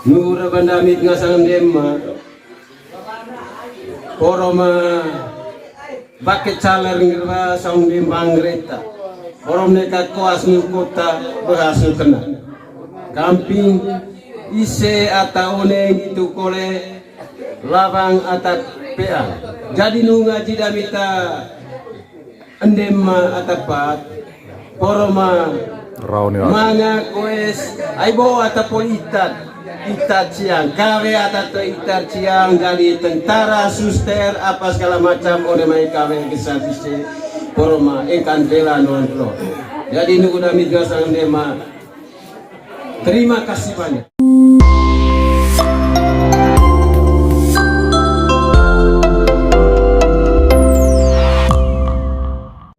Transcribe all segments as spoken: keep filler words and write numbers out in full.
Nura banda mit ngasang demma. Poroma bake caler ngerba saung dembang reta. Porom neka koas nu kota behas nu kena. Kamping ise ata oneng itu kole labang ata peang. Jadi nu ngaji damita endemma ata pat. Poroma. Rauni. Manga koes, aibo ata pol itat. Itat siang, kawe ata to itat siang, jadi tentara, suster, apa segala macam, one mai kawe kesatise. Poroma, engkan bela non pro. Jadi nunggu dami juasan dema. Terima kasih banyak.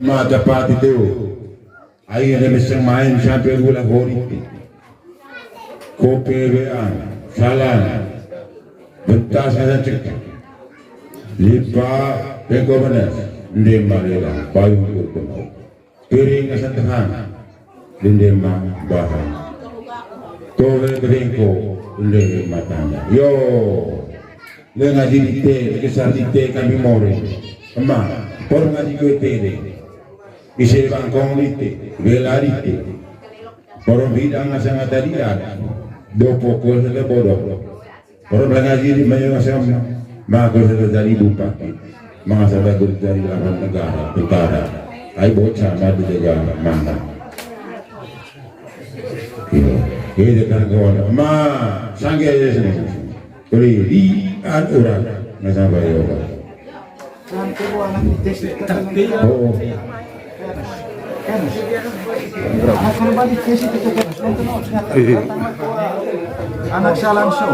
Mata pati teu. Ai ada meseng main sampai gula horiti. Kope bean, salam. Bentas ada cek. Lipa peko benes. Ndemma lela, payung kurkun. Piring asa tehan, dende ma bahan. Tole berengko, dende matanya. Yo, lenga diri te, kesar di te kami more. Ema, por ngaji kue te de. Ise bangkong di te, bela di te. Por bidang asa ngata dia. Dopo kue sele bodoh. Orang bilang ngaji di Mayo Asam, maka sudah jadi bupati, maka sudah jadi lawan negara, utara. Ai bocah madu negara mana? Iya, iya, kan kawan. Ma, sangge aja sini. Beri di an orang, nggak sampai ya orang. Oh. Anak salam so.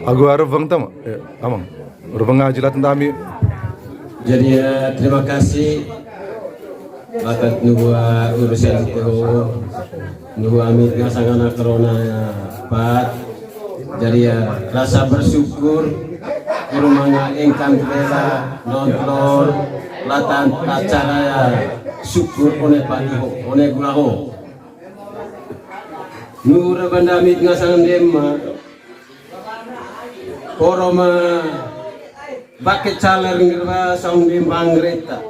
Agu arep bang tama, eh, amang. Arep bang ngaji latan tami. Jadi ya, terima kasih. Batat nubua urusan itu, nubua amit ngasang anak corona ya, pat. Jadi ya, rasa bersyukur, kurumanga engkan rela, nonton, latan acara ya, syukur one paniho, one gulaho. Nura banda amit ngasang demma, poroma, bake caler ngerba saung dembang reta.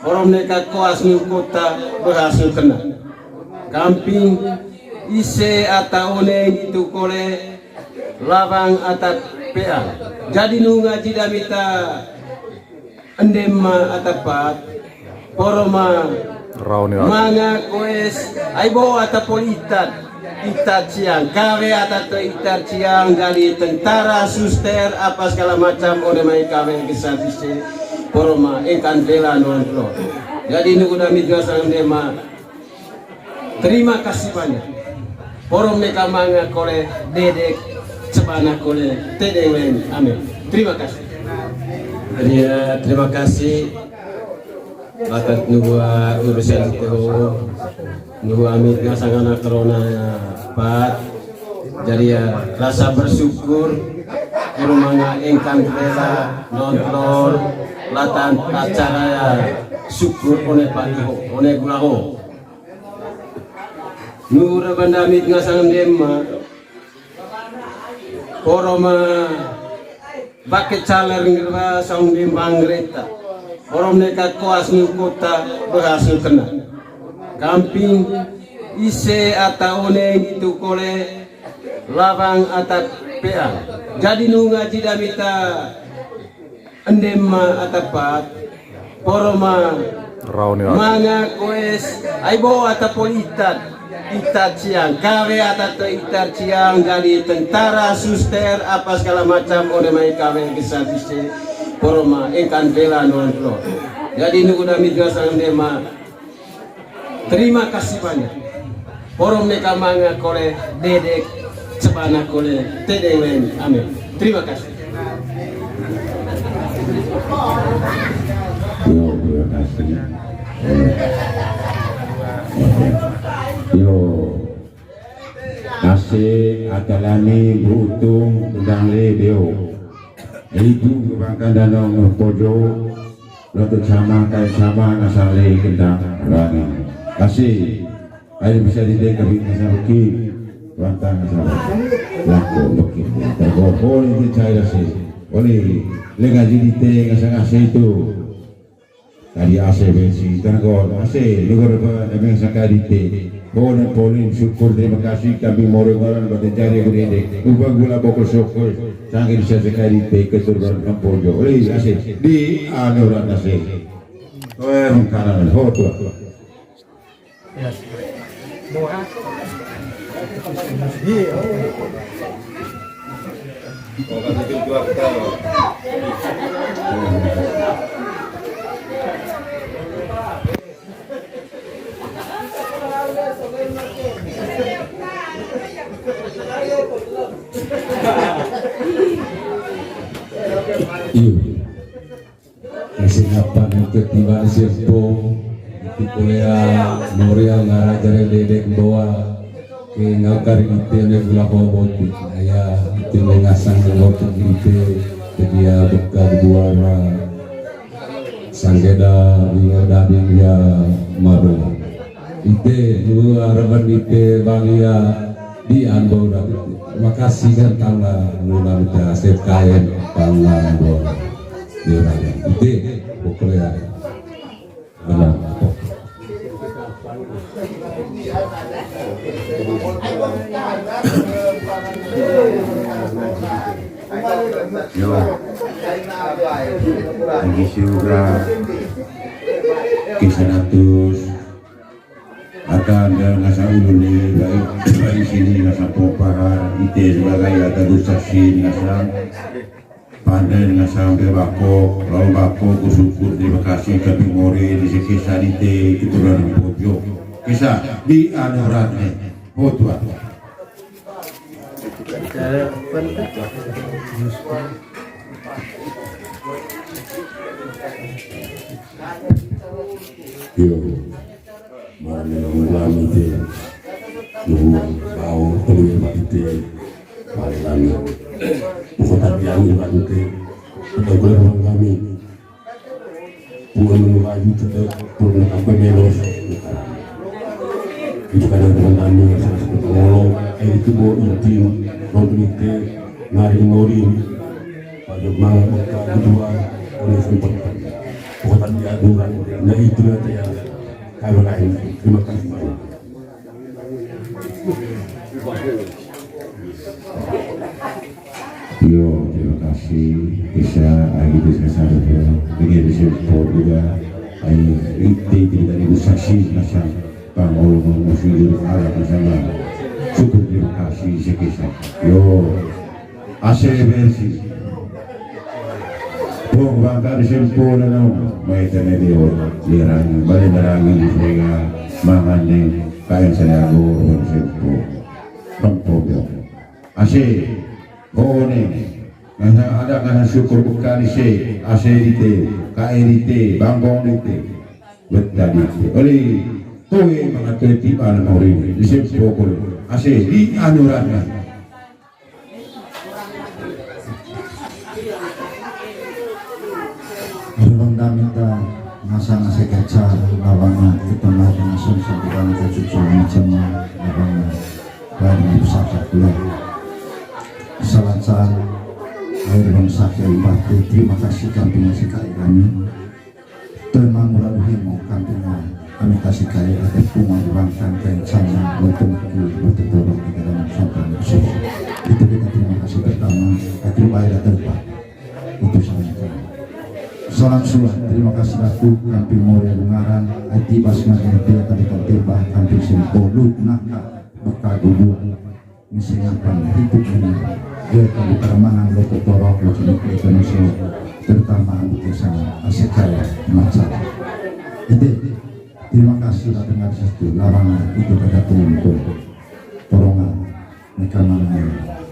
Porom neka koas nu kota behas nu kena. Kamping ise ata oneng itu kole labang ata peang. Jadi nu ngaji damita endemma ata pat. Poroma. Rauni. Manga koes, aibo ata pol itat. Itat siang, kawe ata to itat siang, jadi tentara, suster, apa segala macam, one mai kawe kesatise. Poroma, engkan bela non pro. Jadi nunggu dami juasan dema. Terima kasih banyak. Porom neka manga kole, dedek, cebana kole, tedeng len. Amin. Terima kasih. Jadi ya, terima kasih. Batat nubua urusan itu, nubua amit ngasang anak corona ya, pat. Jadi ya, rasa bersyukur, kurumanga engkan rela, nonton, latan acara ya, syukur one paniho, one gulaho. Nura banda amit ngasang demma. Poroma bake caler ngerba saung dembang reta. Porom neka koas nu kota behas nu kena. Kamping ise ata oneng itu kole labang ata peang. Jadi nu ngaji damita endemma ata pat, poroma. Rauni. Manga koes, aibo ata pol itat. Itat siang, kawe ata to itat siang, jadi tentara, suster, apa segala macam, one mai kawe kesatise. Poroma, engkan bela non pro. Jadi nunggu dami juasan dema. Terima kasih banyak. Porom neka manga kole, dedek, cebana kole, tedeng len. Amin. Terima kasih. Yo, terima kasih. Yo. Ase atalani butung tendang le deo. Ibu kebangkan danau ngepojo. Ratu sama, kain sama, ngasang le kendang rangi. Kasih. Kain bisa dite, kabin ngasang beki. Wantang ngasang lako beki. Tergol, boleh dicai dasi. Boleh. Lega jadi te ngasang ase itu. Tadi ase bensin, tergol, ase, luar apa, emang saka dite. Boleh, boleh, syukur, terima kasih, kami mau rebaran, batu jari, aku dede. Ubah gula bokol sokol. Sangge bisa sekali te keturunan Kampojo. Wih, ase. Di anu orang ase. Weh, makanan. Ho, tuh. Iyo. Ese ngapa nang ketiba ni sempo. Iti kuliah Moreal ngara jare dedek mboa. Ke ngau kari ite ne gula ho boti. Aya ite ne ngasang ne boti ite. Jadi ya beka buara. Sanggeda ringa dadi ya mabela. Ite nua reban ite bang ya di ambo dadi. Makasih kan tangga nuna mita sekaen tangga ambo. Di raja. Ite pokoknya. Benar. Yo. Tinggi syurga. Kisah ratus. Akan dan ngasang ulun ni baik, baik sini ngasang popahar, ite sebagai atagu saksi ngasang. Pandai ngasang be bako, lau bako, ku syukur, terima kasih, tapi mori, di sekesa, di te, keturunan Pojo. Kisah, di anu ratne. Oh, Tuhan. Yo. Mane mengalami te. Nuhun, bau, perlu mati te. Mane lami. Bukan tapi yang mati te. Bukan boleh mengalami. Bukan mengalami te. Bukan apa melos. Itu kadang teman kami yang sangat bertolong. Eh, itu mau inti. Mau penite. Ngari ngori. Pada malam kedua. Oleh sempat. Bukan dia dua. Nah, itu nanti yang Terima kasih banyak. Yo, terima kasih. Bisa, lagi bisa sadar ya. Ini di simpul juga. Ayo, itu kita ibu saksi ngasang. Bang, Allah mau muslim dulu, Allah bersama. Syukur, terima kasih, sekisah. Yo. Ase bensin. Pung bangka di simpul no. Mai tene dio. Dirangi. Bale narangi di sega. Mangane. Kain sayago. Di simpul. Pung pung dio. Ase. Hone. Ngana ada ngana syukur buka di se. Ase di te. Kae di te. Bangkong di te. Betta di te. Oli. Toe manga toe tiba na mau ri. Di simpul kul. Ase. Di anu rana. Rebang dami ta masa ngasih kaca lawangan kita mah dengan sungsung kita ngasih cucu macam lawangan dan pusaka keluar. Salam salam air bangsa yang bakti. Terima kasih kami ngasih kami. Tuhan mangura duhimo kampingan. Kami kasih kaya ada bunga urang kangkeng sama lontong kiri lontong tolong di dalam sampan Yesus. Itu kita terima kasih pertama. Kaki baik datang Pak. Itu salam kami. Salam suan. Terima kasih Ratu. Kamping Moria Bungaran. Aiti bas ngaji dia tadi kau tiba kamping simpolu naka baka gubuan. Misalnya apa hidup ini dia tadi permanan lo kotorok lo kini kita masih terutama untuk sana asik kaya masalah. Jadi terima kasih lah dengan satu lawangan itu kata untuk torongan mereka mana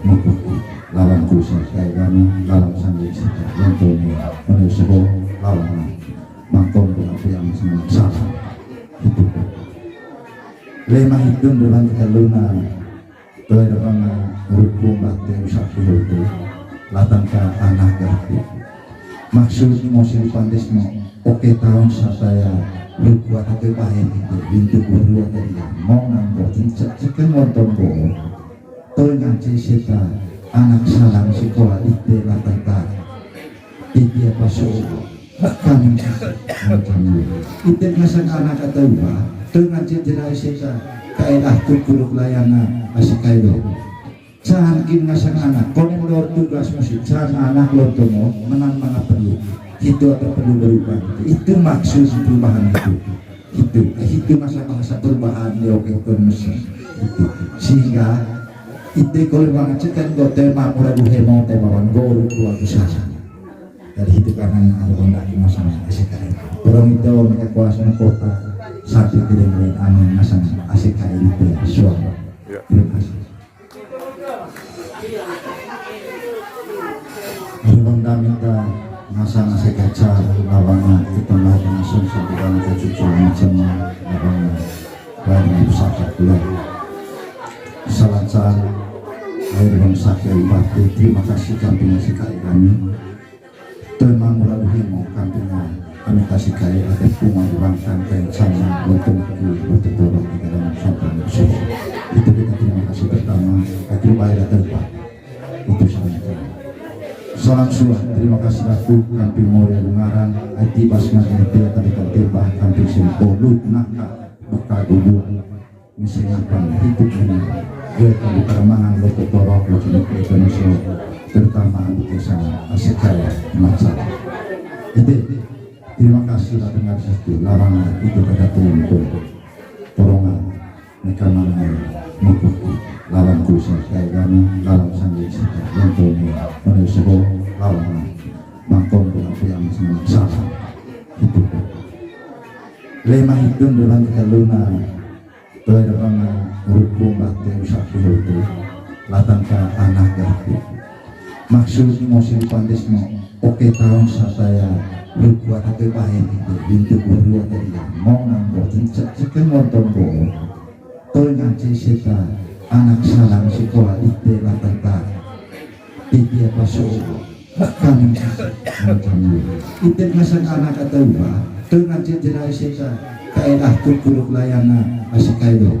mengikuti lawan kusa kaya kami lawan sandi sita yang punya mana usaha lawan mangkon dengan yang sangat salah itu. Lemah itu dengan kita luna. Toe da banga rukung bate usah hiu tu, latang ka anak gati. Maksud mo si Pandes mo, oke taon sataya, lu kuat ake bae gitu, bintu guru ate dia, mo nang bo, cek, cek, nonton bo. Toi ngance seta, anak salang sekolah ite latang ta. Ite apa so, kami macam lu. Ite ngasang anak atau apa, toi ngance jerai seta, kaedah kukuruk layana, asik kaedo. Caan kin ngasang anak, konen lor tugas musik, caan anak lor tomo, menang mana perlu. Itu apa perlu berubah. Itu maksud perubahan itu. Itu, itu masa bahasa perubahan di oke pun musik. Itu. Sehingga, itu kalau banget cekan do tema muragu hemo, tema wan guru, keluarga sasa. Dari itu karena ada kondak di masa S K M. Orang itu mereka kuasa kota, sampai tidak melihat aman ngasang S K M itu suara. Ya. Terima kasih. Ribang dami ka ngasang ase kaca, labanga kita mari langsung sampai dalam kacucu macam labanga. Lain pusaka pulang. Salam salam. Air bang sakya ibati, terima kasih kamping sekali kami. Toi mangura duhimo kamping kami kasih kaya ada bunga di bangkang kain sama, lontong kaki, lontong dorong di dalam sampai musuh. Itu kita terima kasih pertama, kaki baik datang Pak. Itu salam. Salam suah, terima kasih aku, kamping Moria Bungaran, aiti bas ngaji dia tadi kau tembak, kamping Sempolu, naka, beka gubuk, misalnya apa, hidup ini, gue tadi permangan, lo ketorok, lo cuma ke Indonesia, terutama di desa, asik kaya, macam. Itu, terima kasih lah dengar satu, larangan, itu kata terima, torongan. Neka mangai, mikuti, lawan kusa, kai gani, lawan sangge sita, lentong, mene soho, lawan, mangkon dengan piang sama sama. Itu. Lema hitun dengan kita luna, toy dengan rukun bakti usah itu, latang ka anak gati. Maksud mo si Pandes mo, oke taon sataya, lu kuat ate bae gitu, bintu guru ate dia, mo nang bo, cek, cek, nonton bo. Toi ngance seta, anak salang sekolah ite latang ta. Ite apa so, kami macam lu. Ite ngasang anak atau ba, toi ngance jerai seta, kaedah kukuruk layana, asik kaedo.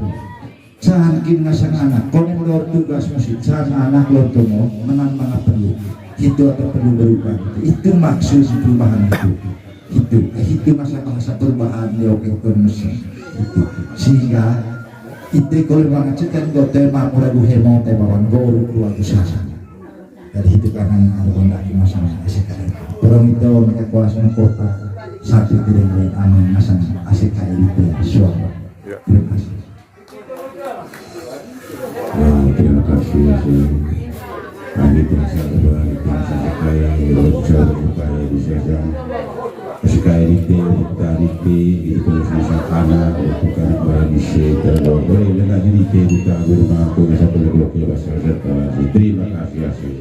Caan kin ngasang anak, konen lor tugas musik, caan anak lor tomo, menang mana perlu. Itu apa perlu berubah. Itu maksud perubahan itu. Itu, itu masa bahasa perubahan di oke pun musik. Itu. Sehingga, itu kalau banget cekan do tema muragu hemo, tema wan guru, keluarga sasa. Dari itu karena ada kondak di masa S K M. Orang itu mereka kuasa kota, satu tidak boleh aman ngasang S K M itu ya, suara. Ya. Terima kasih. Wah, terima kasih ya, sih. Kami terasa, kami terasa kaya, ya, saya berupaya di saja. Sekali di P, kita di P, itu kalau susah anak, bukan barang di C, kalau boleh, lengkap di P, kita guru mampu, bisa perlu keluar bahasa Jawa. Terima kasih ya, sih.